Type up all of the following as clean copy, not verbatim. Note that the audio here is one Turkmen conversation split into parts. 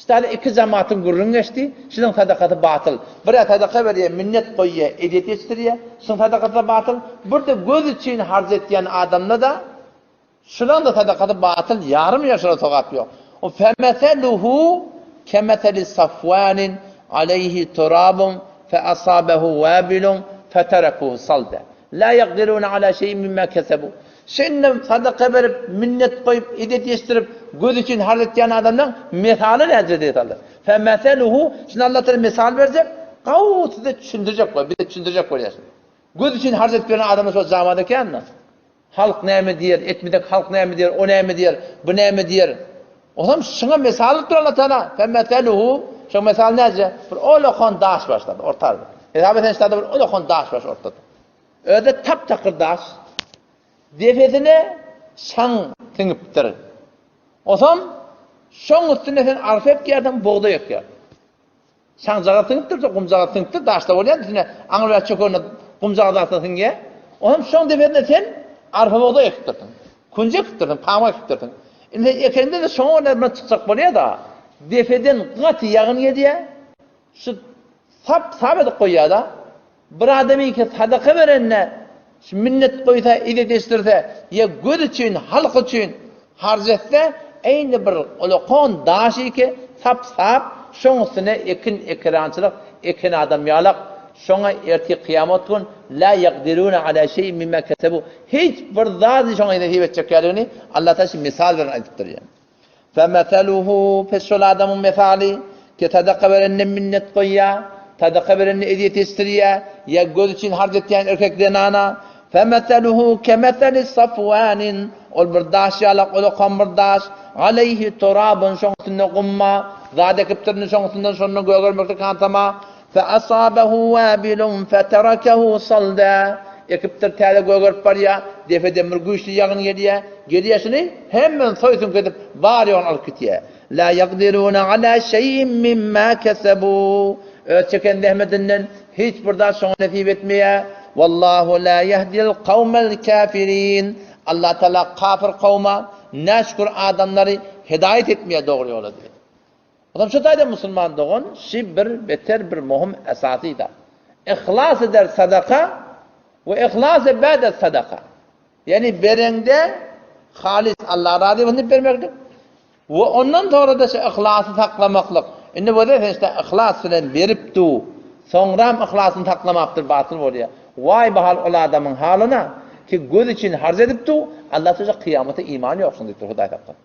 Ştada iki jamatyň gürrüňi geçdi, şunuň sadakasy batyl. Bir-ä sadaka berýär, minnet goýýar, ezýet ýetişdirýär, şunuň sadakasy-da batyl. Bir-de göz üçin harç etýän adamda-da şulaň-da sadakasy batyl, ýarym ýaşara sogap ýok. O femeseluhu kemeseli safwanin aleýhi turabun feasabehu wabilun feterekuhu salda. La ýakdiruna ala şeýin mimma kesebu. Şindem sadaka berip, minnet goýup, edet ýetişdirip, göz üçin harç etýän adamlaň mesaly näce diýip saldy. Fe meseluhu, şunda Allah Taala mesal berjek, gawy size düşündirjek we bize düşündirjek bolýar şuny. Göz üçin harç edip ýören adamlar şol jamada känmi? Halk näme diýer, etmesek halk näme diýer, o näme diýer, bu näme diýer. Onam şuňa mesal edip dur Allah Taala. Fe meseluhu, şoň mesaly näce? Bir olakan daş başlady, ortada. Hesap etseň şurada bir olakan daş baş ortada. Özi tap-takyr daş. Depesine çaň siňipdir. Osam şoň üstüne sen arpa ekýärsiň, bugdaý ekýärsiň. Çaňjagaz siňipdir, şo gumjagaz siňipdir, daşda bolýan üstüne aňrybaş çökerine gumjagaz zatlar siňýär. Osam şoň depesine sen arpa-bugdaý ekipdirsiň. Künji ekipdirsiň, pamyk ekipdirsiň. Indi sen ekende-de şoňa görä bir çykjak bolýar-da. Depeden gaty ýagyn gelýär. Şu sap-sap edip goýýar-da. Bir adamyňky sadaka berende, şu minnet goýsa, izzet eşdirse, ýa göz üçin, halk üçin harç etse, eýni bir ulakon daş iki, sap-sap, şoň üstüne ekin, ekerançylyk eken adam ýalak, şoňa ertir kyýamat gün la ýakdiruna ala şeýin mimma kesebu, hiç bir zady şoňa nesip etjek ýalygyny Allah Taala şu mysal bilen aýdyp durýar. Femeseluhu, pes şol adamyň mesaly, ki sadaka berende minnet goýýar, sadaka berende ezýet eşdirýär, ýa göz üçin harç etýän erkek zenana, Femeseluhu kemeseli safwanin, ol bir daş ýalak, ulakan bir daş, aleýhi turabun, şoň üstünde gum bar, zat ekipdir indi şoň üstünden şondan gögermeklik hantama, Feasabehu wabilun feterekehu salda, ekipdir täze gögerip barýar, depeden bir güýçli ýagyn gelýär, gelýär şuny hemmesini soý-süňk edip bar-ýoguny alyp gitýär. La ýakdiruna ala şeýin mimma kesebu, öz çeken zähmetinden hiç bir zat şoňa nesip etmeýär. Wallahu la ýehdil kawmel kafirin, Allah Tagala kafir kowma, näşükür adamlary hidaýat etmeýär dogry ýola diýýär. Onam şu taýda musulman dogan şi bir beter bir möhüm esasy zat. Yhlas eder sadaka we yhlas ba'de sadaka. Ýagny bereňde halys Allah razy bolsun diýip bermeklik we ondan sonra-da şu yhlasy saklamaklyk. Indi bolsa sen işte yhlas bilen berip du, soňram yhlasyny saklamapdyr batyl bolýar. Waý bahal ol adamyň halyna ki göz üçin harç edip du, Allah söze kyýamata imany ýok şuň diýipdir Hudaý saklasyn.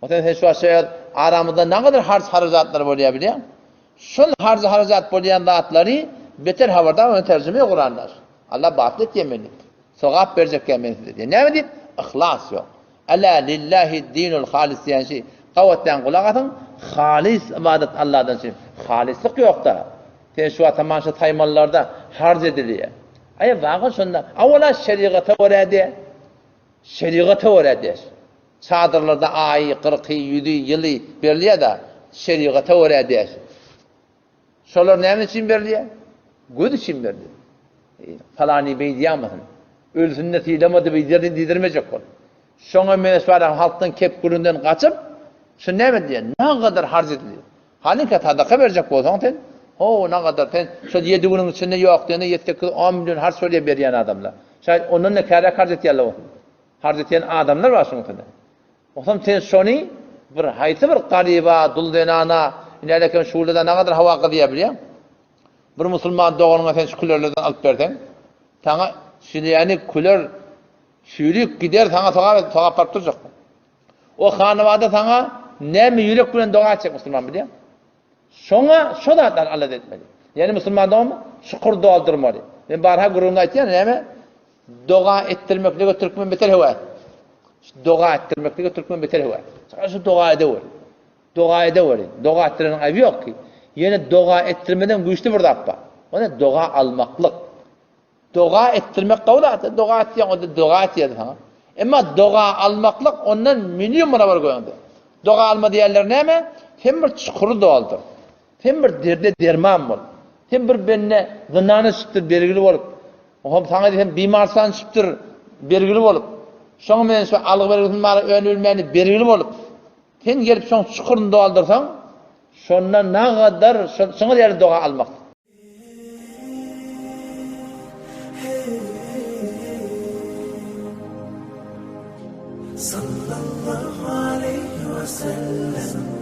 Onsoň sen şu wagt öz aramyzda nägadar harç-harajatlar bolýar bilýäň? Şol harç-harajat bolýan zatlary beter habardar ony terjime Kuranda. Allah batyl etýär meni diýip. Sogap berjekkä men size diýýär. Näme diýip? Yhlas ýok. Ela lillahi dinul halis diýen şey. Gabatdan gulak asyň, halis ybadat Allahdan üçin. Halislik ýokda. Sen şu wagt taman şu saýmalylarda harç edilýär. Aý wagyz şonda. Awala şerigata görä diýär. Şerigata görä diýär. Çadyrlarda aýy, kyrky, ýüzi, ýyly berilýär-de, şerigata görä däl. Şolar näme üçin berilýär? Göz üçin berilýär. Palany beýdýärmisin? Ölsün-de sylamady beýdýär diýdirmejek bol. Şoňa meňzeş bar halkdan kep-gürrüňden gaçyp, şu näme diýýär? Nagadar harç edilýär. Halyňka sadaka berjek bolsaň sen, ho, nagadar sen şol ýedi günüň içinde ýok diýende ýedi, sekiz, on million harç bolýar berýän adamlar. Şaýat ondan-da käräk harç etýärler bolsun. Harç etýän adamlar bar şuň içinde. Onsoň sen şony bir haýsy bir garyba, dul zenana, indi häleken şulada nagadar hawa gyzýar bilýäň. Bir musulman doganyňa sen şu külerlerden alyp berseň, saňa şileýäni küler çüýrük gider saňa sogap sogap baryp durjak. O hanabada saňa näme ýürek bilen doga etjek musulman bilýäň. Şoňa şo zatlary alada etmeli. Ýani musulman doganmy? Çukur doldurmaly. Men barha gürrüňde aýtýan näme? Doga etdirmeklige türkmen beter höwes. Doga etdirmeklige türkmen beter höwes. Şu doga edeweri. Doga edeweri. Doga etdireniň aýby ýok ki. Ýene doga etdirmeden güýçli bir zat bar. O ne? Doga almaklyk. Doga etdirmek gowy zat. Doga etýäň, o doga etýär saňa. Emma doga almaklyk ondan million barabar göňde. Doga alma diýenler näme? Sen bir çukury doldur. Sen bir derde derman bol. Sen bir bende zyndana düşüpdir bergili bolup. Oňam saňa diýsem bimarsdan düşüpdir bergili bolup. Şoň bilen şu algy bergisini mara önülmäni bergili bolup. Sen gelip şoň çukuryny doldursaň, Şonda nagadar şoňa ýaly doga almak. Sallallahu aleýhi we sellem.